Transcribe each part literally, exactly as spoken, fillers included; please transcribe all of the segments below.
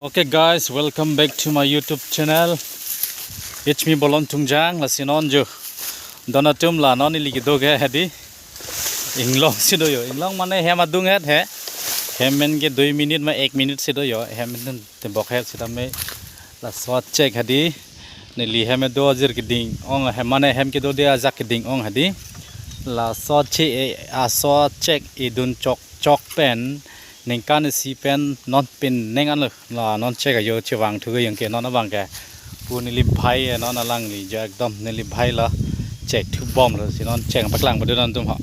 Okay guys, welcome back to my YouTube channel. It's me Bolon Tungjang, lasi non jo. Don atum, la non ili kedo ke hedi. Inglong si do jo. Inglong mane hem adung het he. Hem men ke dui minute ma ek minute si do jo. Hem men tebok het sitame. Laso a-chek hedi. Neli hem do ajir keding ong, hem mane hem kedo de ajak keding ong hedi. Laso che e, laso a-chek idun chokchok pen ningkan isi pen non pen neng anlo. La non chek ajo chevang thu ke yang ke non abang ke. Pu neli bhai, eh, non alangli jo ekdom neli bhai la chek thu bomlo, si non chek paklang padu don atum ho.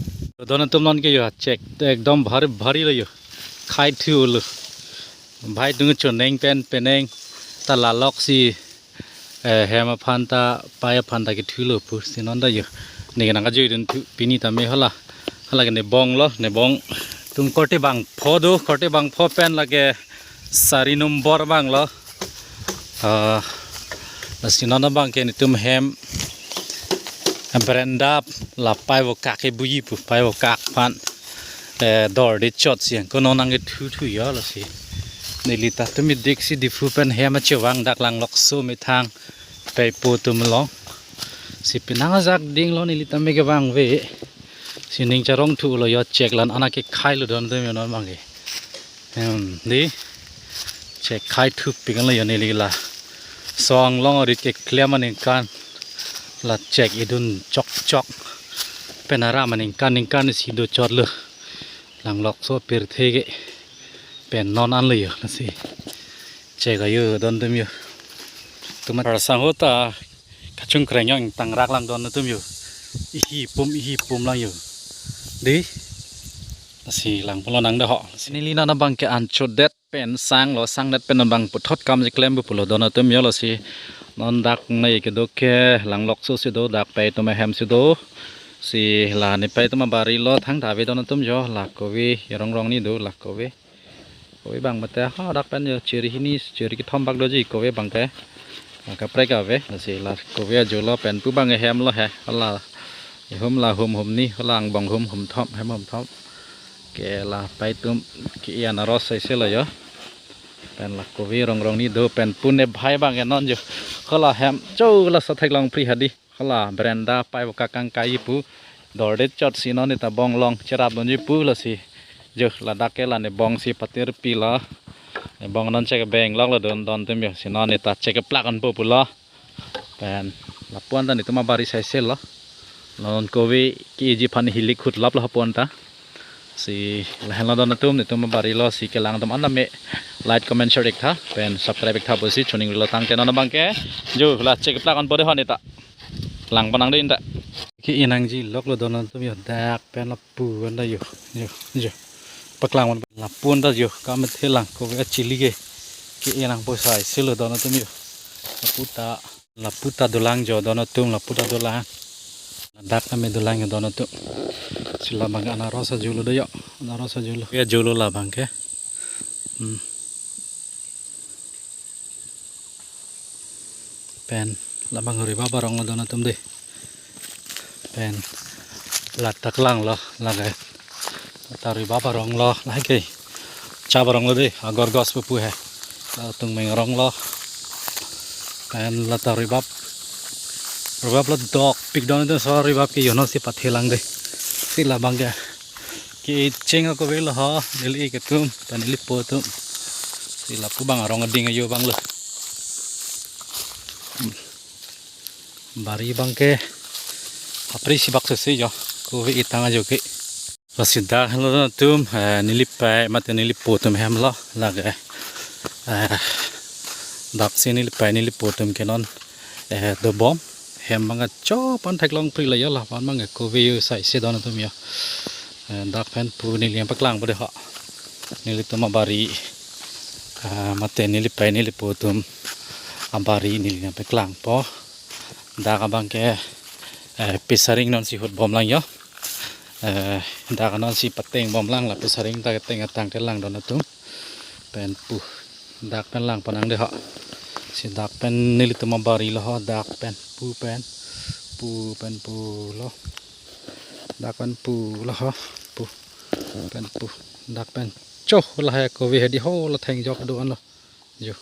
Don atum, non ke jo chek ekdom bhari bhari lo jo. Khai thu lo. Bhai tung choneng pen peneng ta lalok si, eh, hem aphan ta pai aphan ta kethu lo pu si non ta jo. Ne ke nang kajui dun thu pini tame hala. Hala ke ne bong lo, ne bong. Tung korte bangpho do, korte bangpho pen lake sari nombor bang lo. Ah, lasi non abang ke netum hem berenda la pai vo kak ke buji pu, pai vo kak aphan, eh, dorde chot si ko non nang kethu thu jo lasi. Neli ta tumi dik si Diphu pen hem achevang dak Langlokso methang pei po atum along. Si penang ajak ding lo neli tame kevang ve. Si ning charong thu lo jo, chek lan ana ke khai lo don atum jo non abang ke. Hem, di. Chek khai thu pik lo jo neli la. Song long arit keklem aningkan. La chek idun chokchok. Pen aram aningkan ningkan isi do chot lo. Langlokso pirthe ke pen non an lo jo lasi. Chek ajo don atum jo. Tuma parsang ho ta kachung kreng jo, tang rak lang don atum jo. Ihi pum, ihi pum lang jo. Di. Lasi lang pulo nang de ho. Neli non abang ke anchodet pen sang lo, sangdet pen abang puthot kam si klem pu pulo don atum jo lasi. Non dak nai kedo ke Langlokso si do, dak pei atum ahem si do. Si la ne pei atum abari lo thangta ave don atum jo, la kove rong rong ni do, la kove. Kove bang mate ha dak pen jo chiri hini chiri kethom bak doji kove bang ke. Bang kaprek ave, lasi la kove ajo lo pen pu bang hem lo he. Hala ihum la hum hum ni, hala angbong hum hum thom, hem hum thom. Ke la pei atum ke-e anaros sai se lo jo. Pen la kove rong rong ni do pen pu ne bhai bang ke non jo. Hala hem cho la sa theklong pri hedi. Hala berenda pai vo kak kangkai pu. Dorde chot si non neta bong long cherap dunji pu lasi. Jo ladak ke la ne bong si patir pi lo. Ne bong non chek beng lok lo don don atum jo, si non neta chek plak an po pu lo. Pen lapu an ta netum abari sai se lo. Non kove ke-eji aphan hilik hut lap lo lapu an ta. Si lahenlo don atum, netum abari lo si kelang atum an tame like, comment, share ik tha pen subscribe ik tha pusi choning lo tangte non abang ke. Jo la chek plak an po de ho neta. Lang panang de inta. Ke-e nangji lok lo don atum jo, dak pen lapu an ta jo. Jo, jo. Paklang an lapu an ta jo, kamathe lang kove achili ke. Ke-e nang po sai se lo don atum jo. Lapu ta, lapu ta dolang jo don atum, lapu ta dolang. Dak tame dolang jo don atum. Si labang anaros ajo lo do jo. Anaros ajo lo. Ya jo lo labang ke. Hmm. Pen labang ribap arong lo don atum de. Pen la ta klang lo lake. La ta ribap arong lo lake. Chap arong lo de, agor gos pupu he. La tungmeng arong lo. Pen la ta ribap. Ribap lo dok pik don atum, so ribap ke jono si pathe lang de. Si labang ke. Kecheng ako ve lo ho, neli ketum, pen neli po atum. Si lapu bang arong ading ajo bang lo. Hmm. Bari bang ke apri si bak se se jo, kove itang ajo ke. Lasi dak lo atum, eh, neli pei mate neli po atum hem lo, lake. Eh, dak si neli pei neli po atum ke non, eh, dobom. Hem bang ke cho pan theklong pri lo jo, la pan bang ke kove jo sai se don atum jo. Eh, dak pen pu neli paklang po de ho. Nelitum abari, ah, mate neli pei neli po atum abari neli paklang po. Dak abang ke, eh, pesaring non si hut bom lang jo. Eh, dak non si pateng bom lang, la pesaring ta keteng atang ke lang don atum. Pen pu. Dak pen lang panang de ho. Si dak pen nelitum abari lo ho, dak pen pu pen. Pu pen pu lo. Dak pen pu lo ho. Pu. Pen pu. Dak pen. Cho la he kove hedi ho la theng jok do an lo. Yo.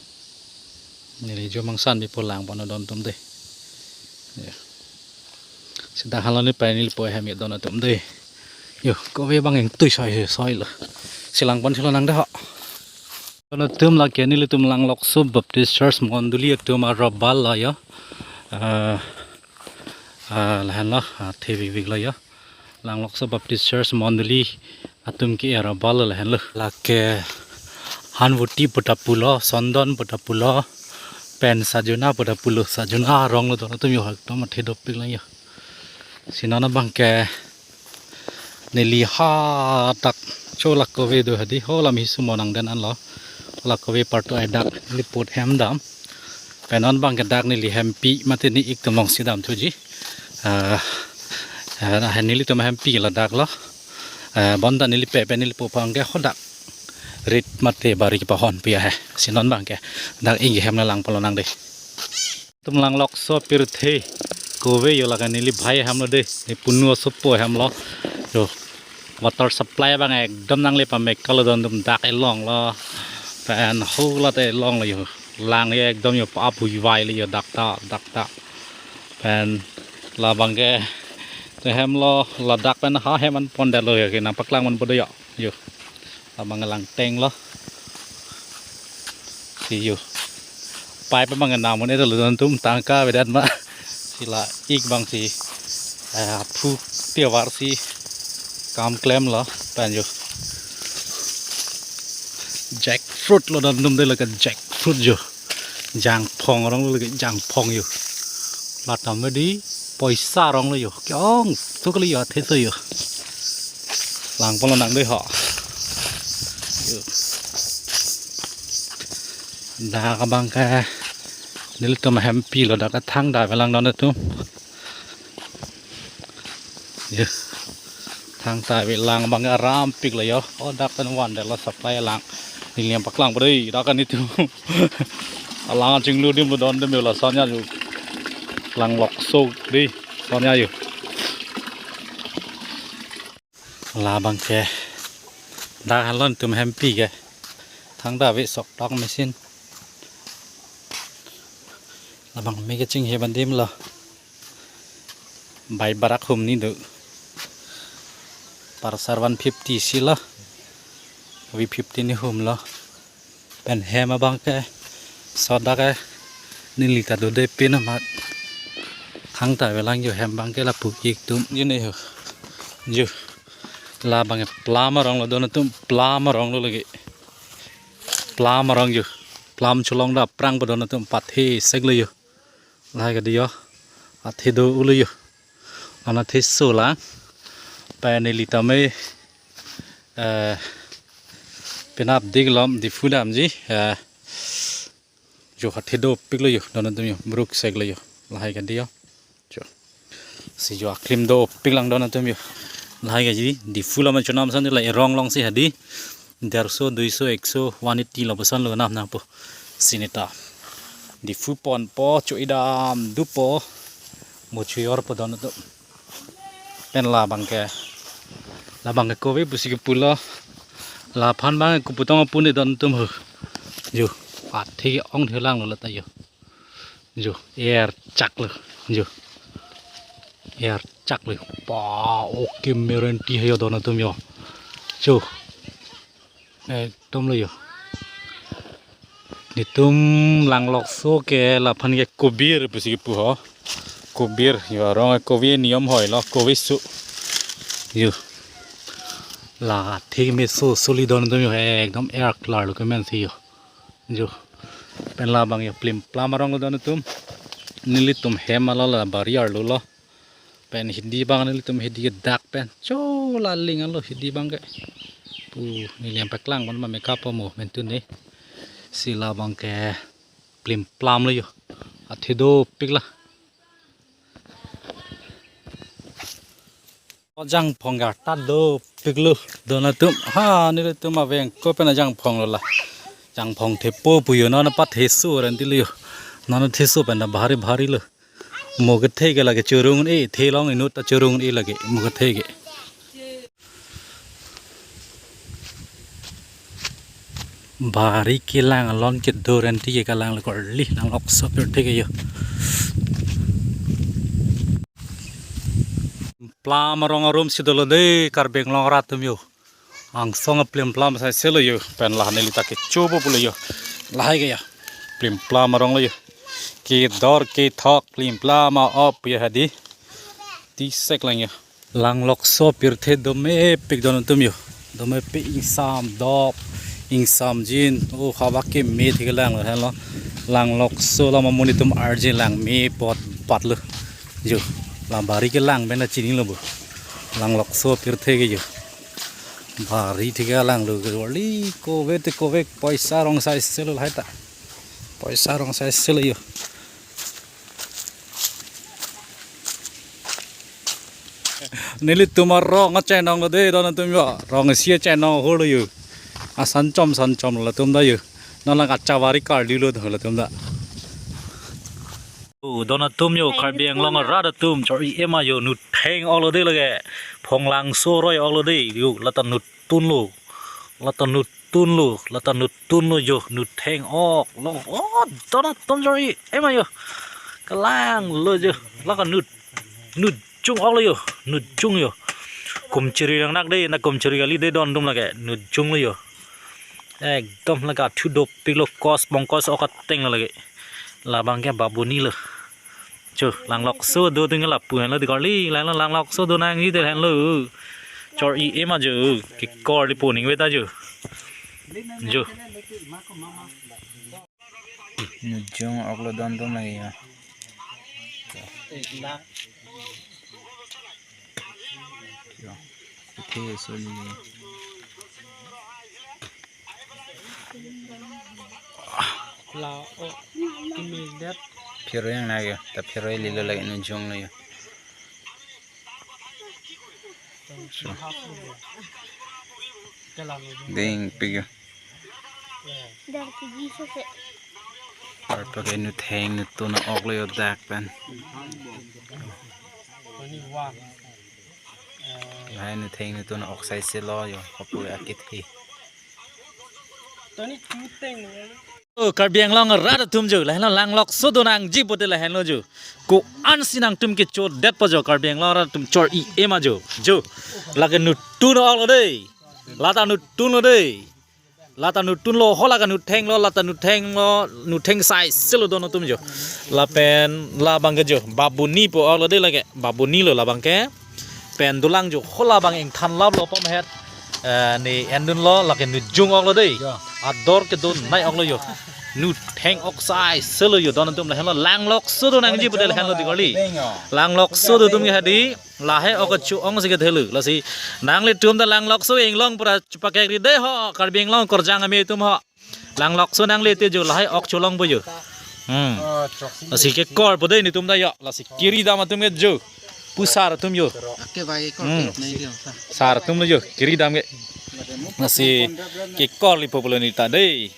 Neli jo mangsan bipo lang pon don atum dei. Yo. Seta haloni pai neli po hem don atum dei. Yo, kove abang ingtui soi soi lo. Si lang pon si lonang dei ho. Don atum, lake nelitum Langlokso Baptist Church mondoli atum arobal lo yo. Ah, ah, lahenlo, ah, the bikbik lo yo. Langlokso Baptist Church mondoli atum ke arobal lo lahenlo. Lake hanvuti puta pulo, sondon puta pulo, pen sajuna puta pulo, sajuna arong lo don atum yo, ekdom athe dopik lang yo. Si non abang ke neli hadak cho la kove do hadi, ho lam hisu monang den anlo. La kove partu ai dak neli put hem dam. Pen non abang ke dak neli hempi mate ne-ik atum along si dam thuji. Ah, ah, nelitum hempi ladak lo. Ah, bonta neli pe pen neli po abang ke hadak rit mate bari kepahon pu ya he. Si non abang ke dak inggi hem la lang pon lonang dei. Tum Langlokso pirthe kove yo, lake neli bhai hem lo dei, ne punu asopo hem lo. Yo, water supply abang ekdom nangle pameka lo don atum, dak elong lo. Pen ho la te elong lo yo. Lang yo ekdom yo pa aphui vai lo yo, dak ta, dak ta. Pen labang ke te hem lo, ladak pen ha hem an pon det lo yo, ke nangpaklang man bodo yo. Yo. Labang lang teng lo. Si yo. Pipe abang nang mon edo lo don atum, tangka avedet ma. Si la-ik abang si, eh, aphu tiavar si kam klem lo pen yo. Jackfruit lo don atum dei, lake jackfruit yo. Jangphong arong lo lake, jangphong yo. Latum dei poisa arong lo yo. Ke-ong so kali yo, athe so yo. Lang pon lonang dei ho. Yo. Dak abang ke nelitum hempi lo, dak thangta avelang don atum. Yo. Thangta avelang abang ke arampik lo yo. Oh, dak pen van det lo supply lang. Neli nangpaklang bodo dei, dak kan itu. Alang chinglu adim lo don atum yo, lason ya yo. Langlokso dei, son ya yo. Labang ke dak halon atum hempi ke. Thangta ave sok dak machine. Labang me kechinghe adim lo. Bai barak humni do. Pulsar one fifty si lo. V fifty ni hum lo. Pen hem abang ke sodak ke neli ta dode pin amat. Thangta avelang yo, hem abang ke lapu-ik atum. Yo ne ho. Yo. Labang ke plum arong lo don atum, plum arong lo lake. Plum arong yo. Plum cholong dak aphrang pu don atum, pathe sek lo yo. Lahai ke dei yo. Athe do-u lo yo. Ana the so lang. Pen neli tame, eh, penap dik lom Diphu damji. Eh, yo, athe dopik lo yo, don atum yo, bruk sek lo yo. Lahai ke dei yo. Yo. Si yo aklim dopik lang don atum yo. Lahai ke dei, Diphu lo ma chonam san la erong along si hadi. Derso, duiso, ekso, one eighty lo bosan lo nam nangpo. Si neta. Diphu ponpo, cho-i dam dopo. Mo cho-i-orpo don atum. Pen labang ke. Labang ke kove pusi kepu lo. Laphan abang ke kopu tong apu ne don atum ho. Yo. Athe ke-ong thelang lo lata yo. Yo, er chak lo. Yo. Er chak lo. Pa, okay, meranti he yo don atum yo. Yo. Ekdom lo yo. Nelitum Langlokso ke laphan ke kobir pusi kepu ho. Kobir yo, arong kove niyom hoi lo, kove su. Yo. La athe me so soli don atum yo, ekdom er klar lo kemen si yo. Yo. Pen labang yo plim plam arong lo don atum. Nelitum hem ala la bari arlo lo. Pen hidi abang nelitum hidi dak pen. Cho la ling alo hidi abang ke. Pu neli nangpaklang pon ma meka po mo mentu ne. Si labang ke plim plam lo yo. Athe dopik la. O jangphong ke ta dopik lo don atum. Ha, nelitum aveng ko pen jangphong lo la. Jangphong thepo pu yo, non pathe so ran ti lo yo. Non the so pen bhari bhari lo. Mo kethe ke lake chorong e, thelong inut ta chorong e lake mo kethe ke. Bari kelang along kedo renti ke kalang lekor li, langlokso pirthe ke yo. Plim plam arong arum si dolo de Karbi Anglong arat atum yo. Angsong a plim plam sai selo yo. Pen lahan neli ta kecho po pulo yo. Lahai ke yo. Plim plam arong lo yo. Kedor kethok plim plam a-op yo hadi. Tisek lang yo. Langlokso pirthe domepik don atum yo. Domepik ingsam dop, ingsam jin. Oh, hava keme thik lang lo, helo. Langlokso lama monit atum arje lang me pot pat lo. Yo, la bari kelang pen ta chinilo bo. Langlokso pirthe ke yo. Bari thik lang lo ke wali kove te kove poisa rong sai selo lahai ta. Poisa rong sai selo yo. Nelitum arong achainong lo de don atum yo. Rong isi achainong holo yo. Asan chom san chom lo latum ta yo. Non lang kachavari karli lo do latum ta. Oh, don atum yo, Karbi Anglong arat atum, chor-i ema yo, nutheng ok lo de lake. Phonglangso aroi ok lo de yo, lata nutun lo. Lata nutun lo, lata nutun lo yo, nutheng ok lo. Oh, don atum chor-i ema yo. Kelang lo yo, lake nut, nutjung ok lo yo, nutjung yo. Kumchiri nangnak de, na kumchiri kali de don atum lake, nutjung lo yo. Ekdom lake athu dopik lo, kos bongkos ok ateng lo lake. Labang ke babuni lo. Cho, langlokso do atum ke lapu henlo de kor li, lang, langlokso do nangji de henlo. Chor-i ema yo, kekor li po ning veta yo. Yo. Nujung ok lo don atum lake yo. Yo. Oke, so ni. La o kimi det. Phiroi nang yo, ta phiroi lilo lake nujung lo yo. Ding pik yo. Dar ke ji so se. Arpa ke nutheng nutun ok lo yo dak pen. Twenty one. Lahai nutheng nutun ok sai selo yo, kapu akit hi. Twenty two teng. Oh, Karbi Anglong arat atum yo, lahenlo langlokso do nangji pote lahenlo yo. Ko-an si nangtum kecho detpo yo, Karbi Anglong arat atum chor-i ema yo. Yo, lake nutun ok lo de. Lata nutun lo de. Lata nutun lo, ho lake nutheng lo, lata nutheng lo, nutheng sai selo don atum yo. Lapen labang ke yo, babuni po ok lo de lake, babuni lo labang ke. Pen dolang yo, ho labang ingthan lap lo pom het. Eh, ne endun lo, lake nujung ok lo de. Ya. Ador kedo nai ok lo yo. Nutheng ok sai selo yo, don atum lahenlo, langlokso do nangji pote lahenlo de kor li. Langlokso do atum ke hadi. Lahai ok chu-ong si kethelo. Lasi nanglitum ta langlokso inglong pura chepakek ri de ho, Karbi Anglong korjang ame atum ho. Langlokso nangle te yo, lahai ok cholongpo yo. Hmm. Lasi kekor po de netum ta yo. Lasi kiri dam atum ke yo. Pu sar atum yo. Ake bai ko Hmm. Nai dia sa. Sar atum lo yo, kiri dam ke. Lasi kekor li po pulo neta de.